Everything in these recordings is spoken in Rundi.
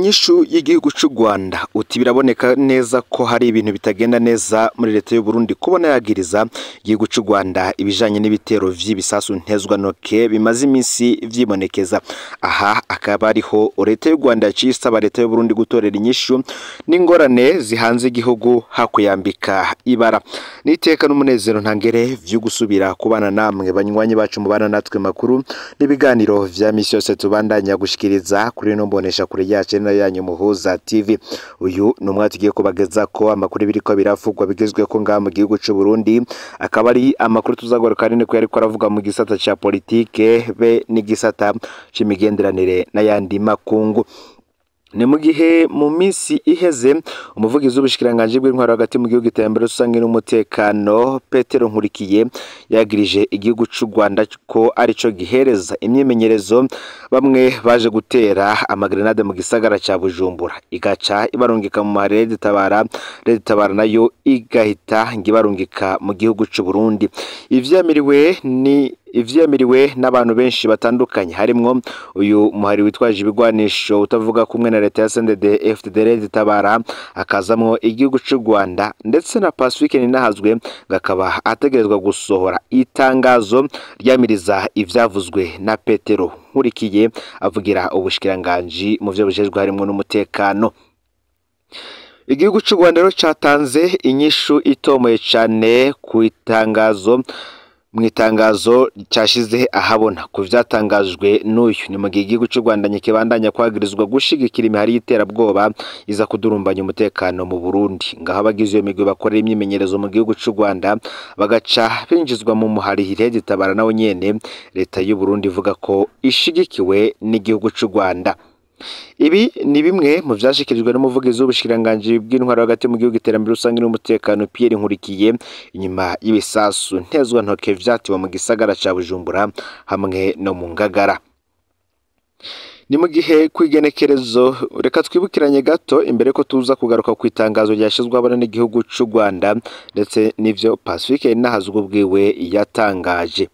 Inyishu y'igihugu c'u Rwanda uti biraboneka neza ko hari ibintu bitagenda neza muri leta y'u Burundi kubona yagiriza igihugu c'u Rwanda ibijanye n'ibitero vy'ibisasu ntezwanoke bimaze iminsi vyibonekeza. Aha akaba ariho leta y'u Rwanda yaciye isaba leta y'u Burundi gutorera inyishu n'ingorane zihanze igihugu hakuyambika ibara. Niteka n'umunezero ntangere vyo gusubira kubana namwe banywanyi bacu mubana natwe makuru n'ibiganiro vya misi yose tubandanya gushikiriza kuri no mbonesha kure yacu na yanyu Muhuza TV. Uyu ni umwanya tugiye kubageza ko amakuru biriko biravugwa bigezweho ngaha mu gihugu c'u Burundi, akaba ari amakuru tuzagaruka nini ko yariko aravuga mu gisata ca politike be n'igisata c'imigenderanire n'ayandi makungu. Ni mu gihe mu minsi iheze umuvugizi w'ubushikiranganji bw'intwaro hagati mu gihugu iterambere rusange n'umutekano Petero Nkurikiye yagirije igihugu c'u Rwanda ko arico gihereza imyimenyerezo bamwe baje gutera amagrenade mu gisagara ca Bujumbura, igaca ibarungika mu Red Tabara, Red Tabara nayo igahita ngibarungika mu gihugu c'u Burundi. Ivyamiriwe n'abantu benshi batandukanye harimwo uyu muhari witwaje ibigwanisho utavuga kumwe na leta ya CNDD FDD Red Tabara, akazamwo igihugu c'u Rwanda ndetse na Pacifique Ninahazwe gakaba ategerezwa gusohora itangazo ryamiriza ivyavuzwe na Petero Nkurikiye avugira ubushikiranganji mu vyo bujejwe harimwo n'umutekano. Igihugu c'u Rwanda rero catanze inyishu itomoye cane ku itangazo mu itangazo cyashize ahabona ku vyatangajwe n'uyu. Ni mu gihe igihugu c'u Rwanda kibandanya kwagirizwa gushigikira imihari y'iterabwoba iza kudurumbanya umutekano mu Burundi. Ngaho abagize iyo migwi bakorera imyimenyerezo mu gihugu c'u Rwanda bagaca binjizwa mu muhari Red Tabara nawo nyene leta y'u Burundi ivuga ko ishigikiwe n'igihugu c'u Rwanda. Ibi ni bimwe mu vyashikirijwe n'umuvugizi w'ubushikiranganji bw'intwaro hagati mu gihugu iterambere rusange n'umutekano Pierre Nkurikiye inyuma y'ibisasu ntezwantoke vyatiwe mu gisagara ca Bujumbura hamwe no mu Ngagara. Ni mu gihe kw'igenekerezo, reka twibukiranye gato imbere ko tuza kugaruka ku itangazo ryashizwe ahabona n'igihugu c'u Rwanda ndetse n'ivyo Pacifique Ninahazwe ubwiwe yatangaje.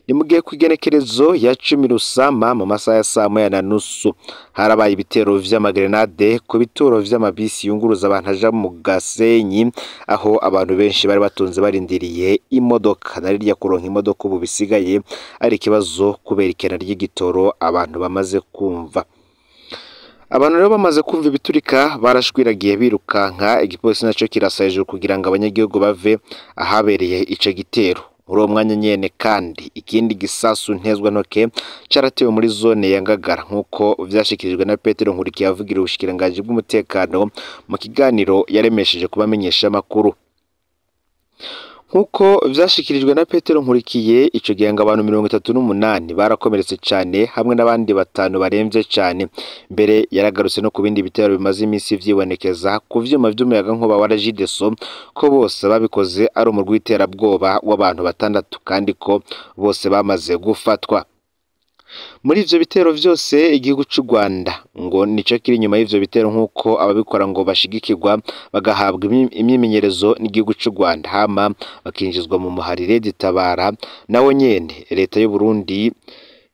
Ni mu gihe kw'igenekerezo ya 10 Rusama mu masaha ya saa moya na nusu harabaye ibitero vy'amagrenade ku bituro vy'amabisi yunguruza abantu aja mu Gasenyi, aho abantu benshi bari batonze barindiriye imodoka. Narirya kuronka imodoka ubu bisigaye ari ikibazo kubera ikena ry'igitoro abantu bamaze kumva. Abantu rero bamaze kumva ibiturika barashwiragiye birukanka, igipolisi naco kirasa hejuru kugira ngo abanyagihugu bave ahabereye ico gitero. Muri uwo mwanya nyene kandi ikindi gisasu ntezwantoke caratewe muri zone ya Ngagara nk'uko vyashikirijwe na Petero Nkurikiye avugira ubushikiranganji bw'umutekano mu kiganiro yaremesheje kubamenyesha amakuru. Nk'uko vyashikirijwe na Petero Nkurikiye, ico gihe ngo abantu 38 barakomeretse cane hamwe n'abandi 5 baremvye cane. Mbere yaragarutse no ku bindi bitero bimaze iminsi vyibonekeza ku vyuma vy'umuyagankuba wa Regideso ko bose babikoze ari umurwi w'iterabwoba w'abantu 6 kandi ko bose bamaze gufatwa. Muri ivyo bitero vyose igihugu c'u Rwanda ngo nico kiri inyuma y'ivyo bitero nk'uko ababikora ngo bashigikirwa bagahabwa imyimenyerezo n'igihugu c'u Rwanda hama bakinjizwa mu muhari Red Tabara nawo nyene leta y'u Burundi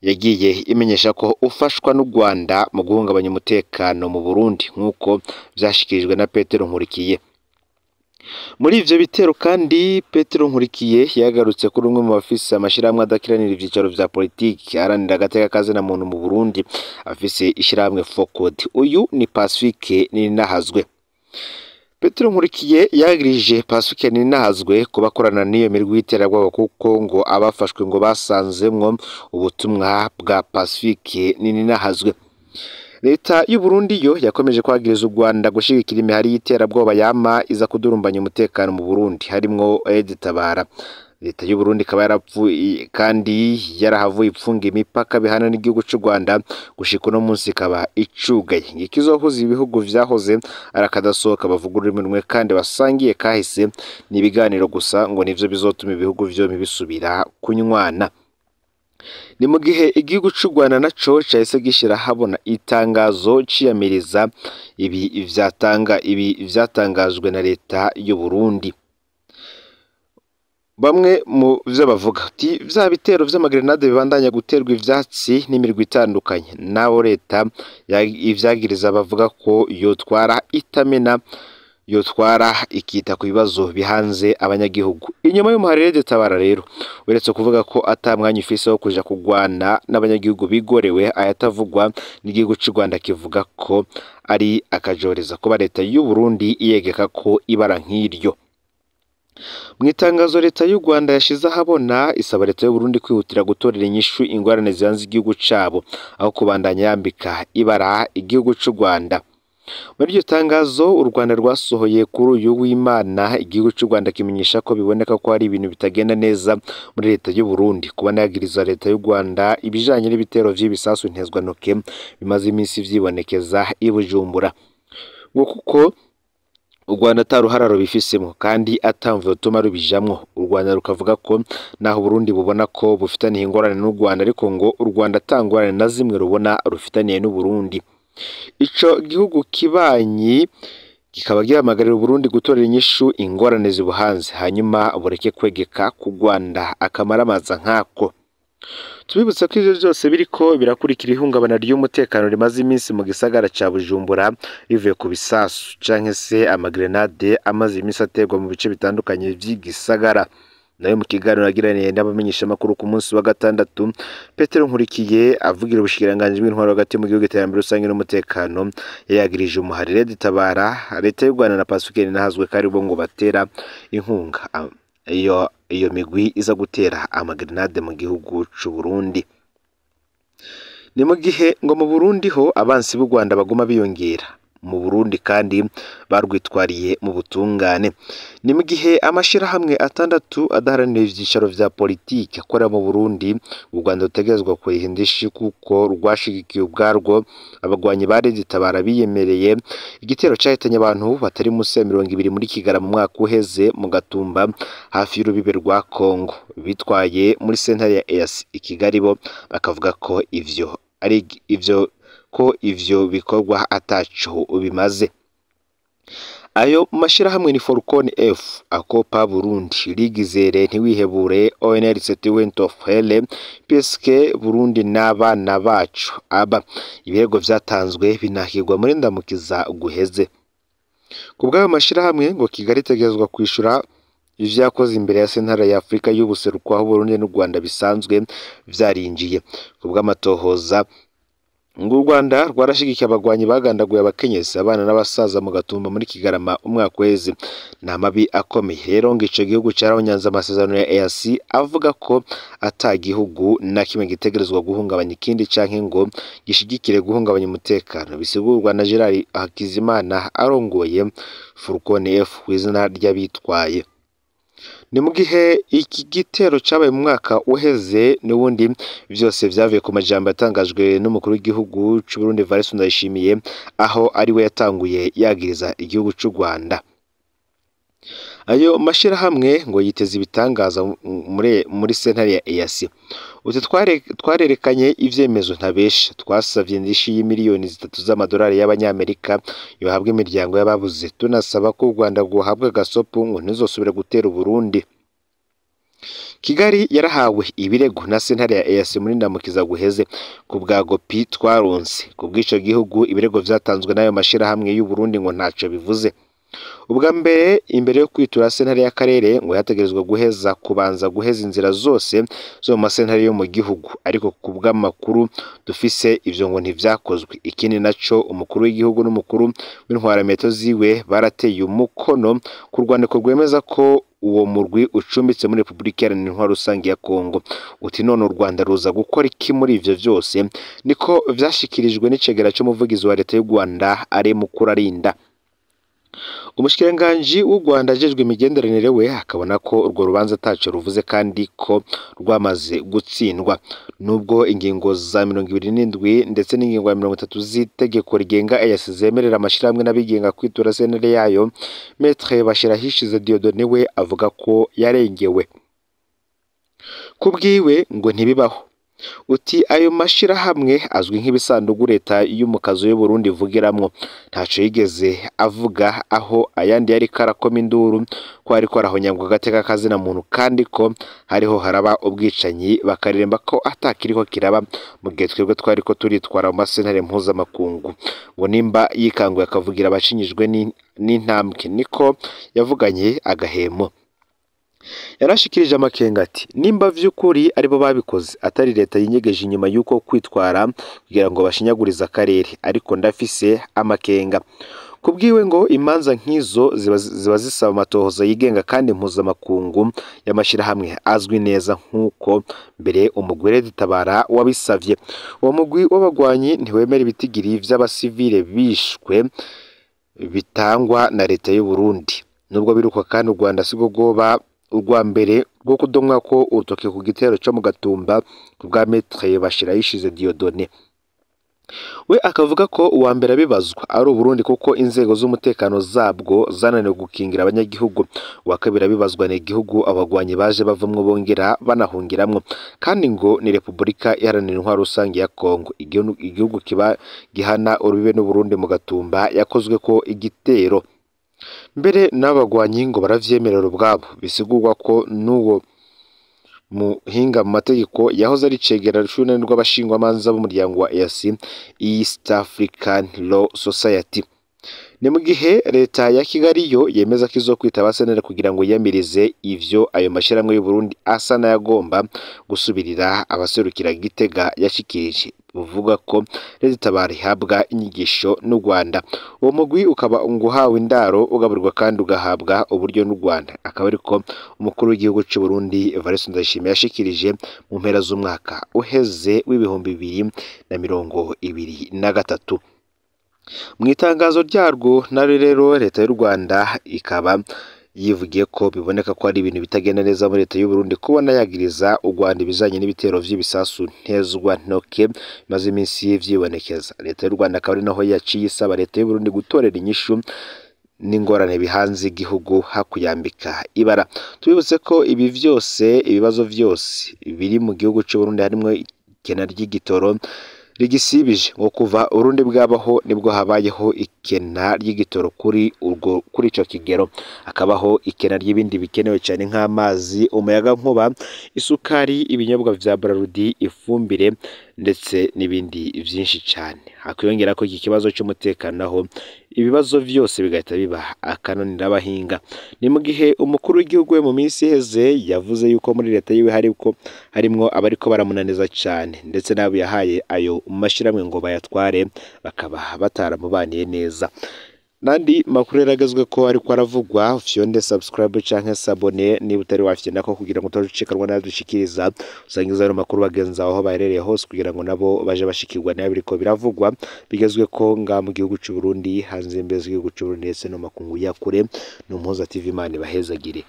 yagiye imenyesha ko ufashwa n'u Rwanda mu guhungabanya umutekano mu Burundi nk'uko vyashikirijwe na Petero Nkurikiye. Muri ivyo bitero kandi Petero Nkurikiye yagarutse kuri umwe mu bafise amashirahamwe adakiranira ivyicaro vya politiki aharanira agateka kazina muntu mu Burundi afise ishirahamwe Focode. Uyu ni Pacifique Ninahazwe. Petero Nkurikiye yagirije Pacifique Ninahazwe kuba akorana n'iyo mirwi y'iterabwoba kuko ngo abafashwe ngo basanzemwo ubutumwa bwa Pacifique Ninahazwe. Leta y'u Burundi yo yakomeje kwagiriza u Rwanda gushigikira imihari y'iterabwoba yama iza kudurumbanya umutekano mu Burundi harimwo Red Tabara. Leta y'u Burundi ikaba yarapfuye kandi yarahavuye ipfunga imipaka bihana n'igihugu c'u Rwanda gushika uno munsi ikaba icugaye. Ikizohuza ibihugu vyahoze arakadasohoka bavuga ururimi rumwe kandi basangiye kahise ni ibiganiro gusa ngo nivyo bizotuma ibihugu vyompi bisubira kunywana. Ni mu gihe igihugu c'u Rwanda naco cahise gishira habona itangazo ciyamiriza ibi vyatangajwe na leta y'u Burundi. Bamwe mu vyo bavuga ati vya bitero vy'amagrenade bibandanya guterwa ivyatsi n'imirwi itandukanye, naho leta ivyagiriza bavuga ko yotwara itamena, yotwara ikita ku bibazo bihanze abanyagihugu. Inyuma y'umuhari Red Tabara rero, uretse kuvuga ko ata mwanya ufise wo kuja kugwana n'abanyagihugu bigorewe ayatavugwa n'igihugu c'u Rwanda, kivuga ko ari akajoreza kuba leta y'u Burundi iyegeka ko ibara nk'iryo. Mu itangazo leta y'u Rwanda yashize ahabona, isaba leta y'u Burundi kwihutira gutorera inyishu ingorane zihanze igihugu cabo, aho kubandanya yambika ibara igihugu c'u Rwanda. Muri iryo tangazo u Rwanda rwasohoye kuri uyu w'Imana, igihugu c'u Rwanda kimenyesha ko biboneka ko hari ibintu bitagenda neza muri leta y'u Burundi, kuba nagiriza leta y'u Rwanda ibijanye n'ibitero vy'ibisasu ntezwantoke bimaze iminsi vyibonekeza i Bujumbura, ngo kuko u Rwanda ata ruhara rubifisemo kandi atamvo yotuma rubijamwo. U Rwanda rukavuga ko naho Burundi bubona ko bufitaniye ingorane n'u Rwanda, ariko ngo u Rwanda ata ngorane na zimwe rubona rufitaniye n'u Burundi. Ico gihugu kibanyi kikaba gihamagarira Burundi gutorera inyishu ingorane zibuhanze, hanyuma bureke kwegeka ku Rwanda akamaramaza nkako. Tubibutsa ko ivyo vyose biriko birakurikira ihungabana ry'umutekano rimaze iminsi mu gisagara ca Bujumbura rivuye ku bisasu canke se amagrenade amaze iminsi aterwa mu bice bitandukanye vy'igisagara. Nayo mu kiganiro yagiraniye n'abamenyeshamakuru ku munsi wa gatandatu, Petero Nkurikiye avugira ubushikiranganji bw'intwaro hagati mu gihugu, iterambere rusange n'umutekano, yayagirije umuhari Red Tabara, leta y'u Rwanda na Pacifique Ninahazwe ko aribo ngo batera inkunga iyo migwi iza gutera amagrenade mu gihugu c'u Burundi. Ni mu gihe ngo mu Burundi ho abansi b'u Rwanda baguma biyongera mu Burundi kandi barwitwariye mu butungane. Ni mu gihe amashirahamwe atandatu adaharanira ivyicaro vya politiki akorera mu Burundi, u Rwanda rutegerezwa kuriha indishi kuko rwashigikiye ubwarwo abagwanyi ba Red Tabara biyemereye igitero cahitanye abantu batari munsi ya 20 muri Kigarama mu mwaka uheze mu Gatumba hafi y'urubibe rwa Congo. Bitwaye muri sentare ya EAC i Kigali, bo bakavuga ko ivyo ari ivyo ko ivyo bikorwa ataco bimaze. Ayo mashirahamwe ni Forcon F, Akopa Burundi, Ligizere Ntiwihebure, ONLCT Went of Hele, PSK Burundi n'abana bacu. Aba ibirego vyatanzwe binakirwa muri ndamukiza guheze. Ku bw'ayo mashirahamwe ngo Kigali itegerezwa kwishura ivyakoze imbere ya sentare ya Afrika y'ubuseruko, aho Burundi n'u Rwanda bisanzwe vyarinjiye. Ku bw'amatohoza ngo u Rwanda rwarashigikiye abagwanyi bagandaguye abakenyezi, abana n'abasaza mu Gatumba muri Kigarama umwaka uheze. Ni amabi akomeye rero ngo ico gihugu carahonyanze amasezerano ya EAC avuga ko ata gihugu na kimwe gitegerezwa guhungabanya ikindi canke ngo gishigikire guhungabanya umutekano, bisigurwa na Gerard Hakizimana arongoye Furcon F kw'izina ry'abitwaye. Ni mu gihe iki gitero cabaye mu mwaka uheze, n'ubundi vyose vyavuye ku majambo yatangajwe n'umukuru w'igihugu c'u Burundi Evariste Ndayishimiye, aho ari we yatanguye yagiriza igihugu c'u Rwanda. Ayo mashirahamwe ngo yiteze ibitangaza muri sentare ya EAC. Uti twarerekanye ivyemezo ntabesha, twasavye indishi y'imiliyoni 3 z'amadolari y'abanyamerika yohabwa imiryango y'ababuze, tunasaba ko u Rwanda rwohabwa gasopo ngo ntizosubire gutera Uburundi. Kigali yarahawe ibirego na sentare ya EAC muri ndamukiza guheze ku bwa gopi twaronse. Ku bw'ico gihugu ibirego vyatanzwe n'ayo mashirahamwe y'u Burundi ngo ntaco bivuze. Ubwa mbere imbere yo kwitura sentare y'akarere ngo yategerezwa guheza kubanza guheza inzira zose zo mu masentare yo mu gihugu, ariko ku bw'amakuru dufise ivyo ngo ntivyakozwe. Ikindi naco, umukuru w'igihugu n'umukuru w'intwarameto ziwe barateye umukono ku rwandiko rwemeza ko uwo murwi ucumbitse muri Republika Iharanira Intwaro Rusange ya Kongo. Uti none u Rwanda ruza gukora iki muri ivyo vyose? Niko vyashikirijwe n'icegera c'umuvugizi wa leta y'u Rwanda ari Mukurarinda. Umushikiranganji w'u Rwanda ajejwe imigenderanire we akabona ko urwo rubanza ataco ruvuze kandi ko rwamaze gutsindwa, nubwo ingingo za 27 ndetse n'ingingo ya 30 z'itegeko rigenga EAC zemerera amashirahamwe n'abigenga kwitura sentare yayo. Maître Bashirahishize Dieudonné we avuga ko yarengewe. Ku bwiwe ngo ntibibaho. Uti ayo mashirahamwe azwi nk'ibisandugu leta y'umukazo y'u Burundi ivugiramwo, ntaco yigeze avuga aho ayandi yariko arakoma induru ko ariko arahonyangwa agateka kazina muntu kandi ko hariho haraba ubwicanyi, bakaririmba ko atakiriko kiraba mu gihe twebwe twariko turitwara mu masentare mpuzamakungu. Ngo nimba yikanguye akavugira abacinyijwe n'intambwe, niko yavuganye agahemo. Yarashikirije amakenga ati nimba vy'ukuri aribo babikoze atari leta yinyegeje inyuma y'uko kwitwara kugira ngo bashinyagurize akarere, ariko ndafise amakenga. Kubwiwe ngo imanza nk'izo ziba zisaba amatohoza yigenga kandi mpuzamakungu y'amashirahamwe azwi neza nk'uko mbere umugwi Red-Tabara wabisavye. Uwo mugwi w'abagwanyi ntiwemera ibitigiri vy'abasivile bishwe bitangwa na leta y'u Burundi. Nubwo biruka kandi u Rwanda sibwo rwoba urwa mbere rwo kudomwa ko urutoke ku gitero co mu Gatumba ku bwa Maître Bashirayishize Dieudonné. We akavuga ko uwa mbere abibazwa ari Uburundi kuko inzego z'umutekano zabwo zananiwe gukingira abanyagihugu. Uwa kabiri abibazwa ni igihugu abagwanyi baje bavamwo bongera banahungiramwo, kandi ngo ni Repubulika Iharanira Intwaro Rusange ya Kongo, igihugu kiba gihana urubibe n'Uburundi mu Gatumba yakozwe ko igitero. Mbere n'abagwanyi ngo baravyemerera ubwabo, bisigurwa ko n'uwo muhinga mu mategeko yahoze ari icegera c'urunani rw'abashingwamanza b'umuryango wa EAC, East African Law Society. Ni mu gihe leta ya Kigali yo yemeza ko izokwitaba sentare kugira ngo yiyamirize ivyo ayo mashirahamwe y'u Burundi asa n'ayagomba gusubirira abaserukira Gitega yashikirije, buvuga ko Red-Tabara ihabwa inyigisho n'u Rwanda. Uwo mugwi ukaba uhawe indaro, ugaburirwa kandi ugahabwa uburyo n'u Rwanda. Akaba ariko umukuru w'igihugu c'u Burundi Evariste Ndayishimiye yashikirije mu mpera z'umwaka uheze w'2023. Mu itangazo ryarwo naryo rero leta y'u Rwanda ikaba yivugiye ko biboneka ko ari ibintu bitagenda neza muri leta y'u Burundi kubona yagiriza u Rwanda ibijanye n'ibitero vy'ibisasu ntezwa ntoke bimaze iminsi vyibonekeza. Leta y'u Rwanda akaba ari naho yaciye isaba leta y'u Burundi gutorera inyishu n'ingorane bihanze igihugu hakuyambika ibara. Tubibutse ko ibi vyose, ibibazo vyose biri mu gihugu c'u Burundi harimwo ikena ry'igitoro rigisibije, ngo kuva Urundi bwabaho nibwo habayeho ikena ry'igitoro kuri urwo kuri ico kigero, hakabaho ikena ry'ibindi bikenewe cyane nk'amazi, umuyaga nkuba, isukari, ibinyobwa vya Brarudi, ifumbire ndetse n'ibindi vyinshi cyane. Hakwiyongera ko iki kibazo c'umutekano naho ibibazo vyose bigahita biba akananira abahinga. Ni mu gihe umukuru w'igihugu we mu minsi iheze yavuze yuko muri leta yiwe hariko harimwo abariko baramunaniza cyane, ndetse n'abo yahaye ayo mashirahamwe ngo bayatware bakaba bataramubaniye neza. Nandi makuru yaragezwe ko ariko aravugwa, fyonde subscribe canke s'abonner niba utari wafyonda ko kugira ngo utajucikanwa n'adushikiriza, usangiza ayo makuru bagenzi aho baherereye hose kugira ngo nabo baje bashikirwa nayo biriko biravugwa bigezwe ko nga mu gihugu c'u Burundi, hanze imbere z'igihugu c'u Burundi ndetse no makungu ya kure. Ni Umuhoza TV, Imana ibahezagire.